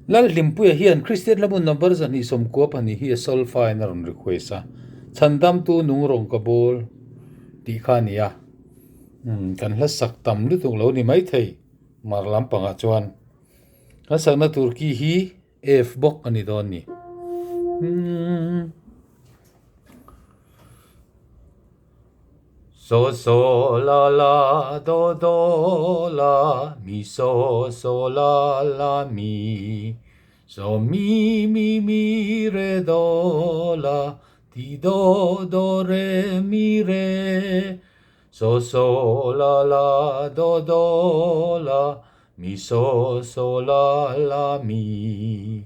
Lalhlimpuia hian Kristian hlamun number 292 hi a solfa in a rawn request a, Chhandamtu nung rawng ka bawl tih kha a ni a. Umm kan hla sak tam lutuk lo ni maithei mar lampangah chuan kan sakna tur ki hi F bawk a ni dawn ni. Umm. So so la la do do la mi so so la la mi so mi mi mi re do la ti do do re mi re so so la la do do la mi so so la la mi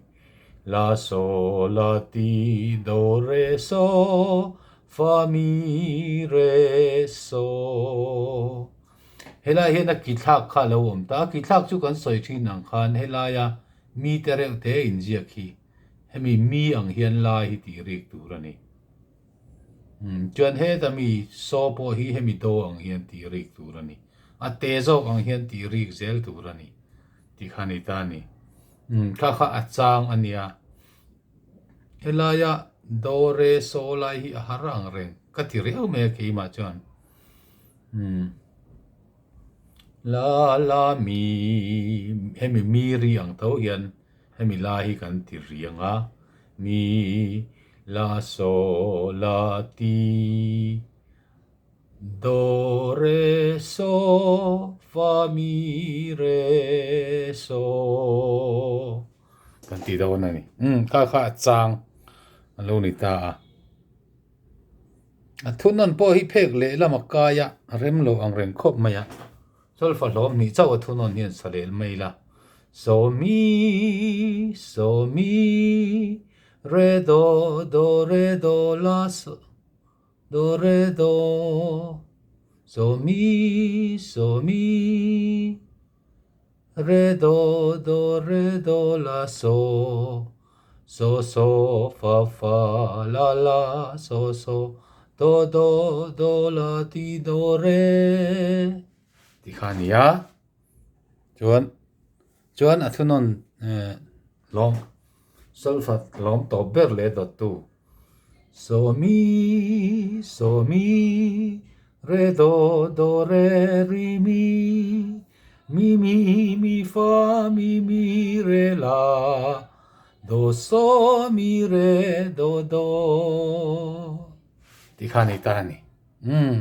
la so la ti do re so fa mi re so. Helai hian a ki thlak kha a lo awm ta a, ki thlak chu kan sawi thin ang khan helaia mi te reuh te inziak hi hemi mi ang hian lai hi tih rik tur a ni. Chuan heta mi saw pawh hi hemi do ang hian tih rik tur a ni. A te zawk ang hian tih rik zel tur a ni tih kha a ni ta a ni. Kha kha a chang a nia. Helaia do re saw lai hi a har ang reng ka ti riau mai a keimah chuan. La la mi hemi mi ri ang tho hian Hemi la hi kan ti riang a, mi, la, so, la, ti, do, re, so, fa, mi, re, so kan ti dawn a ni. Umm kha kha a chang a lo ni ta a. A thunawn pawh hi phek lehlam a kai a, a rem lo ang reng khawp mai a. Solfa hlawm hnih chauh a thunawn hian sa lel mai la. So mi, so mi, re do, do re do la so, do re do, so mi, so mi, re do, do re do la so, so so fa fa la la so so do do do la ti do re ti kha a ni a chuan chuan a thunawn lawm solfa lawm tawp ber leh dawttu so mi so mi re do do re ri mi mi mi mi fa mi mi re la do so mi re do do ti kha a ni ta a ni umm.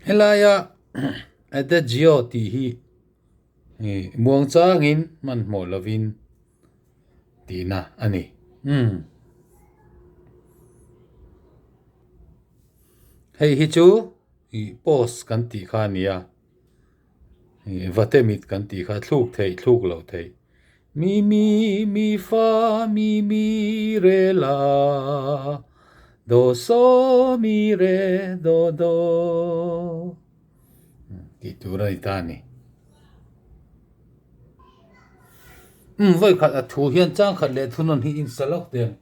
Helaia Adagio tih hi muang changin hmanhmawh lovin tihna a ni. Umm. Hei hi chu ih post kan tih kha a ni a, ih vate mit kan tih kha thluk theih thluk loh theih. Mi mi mi fa mi mi re la do so mi re do do tih tur a ni ta a ni. Umm vawi khat a thu hian chang khat leh thunawn hi in sa lawk teh ang.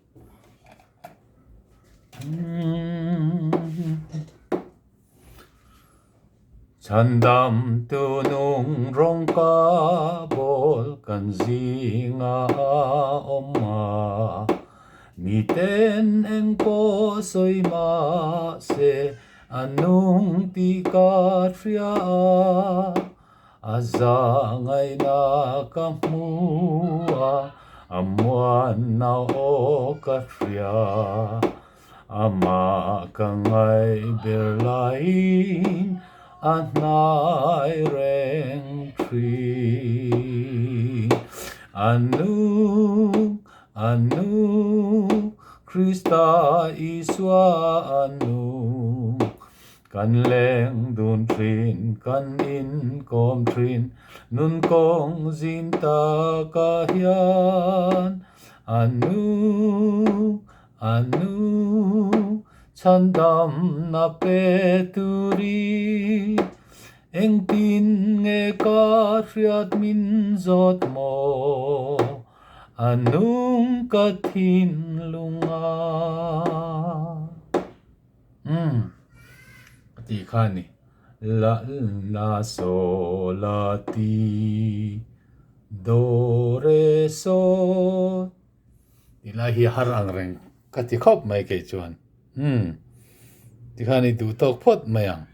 Chhandamtu nung rawng ka bawl kan zinga a awm a, miten eng pawh sawi mah se a nung tih ka hria a, a zahngaihna ka hmu a, a muanna aw ka hria. Amah ka ngaih ber laiin a hnai reng thin. A nung, a nung, Krista Isua a nung. Kan leng dun thin, kan inkawm thin, nun kawng zim takah hian a nung, A nu chhandamna pe turi engtin nge ka hriat min zawt maw? A nung ka thinlung a. Umm a tih kha a ni. La la so la ti do re so tih lai hi har ang reng ka ti khawp mai kei chuan umm tikhan i duh tawk phawt mai ang.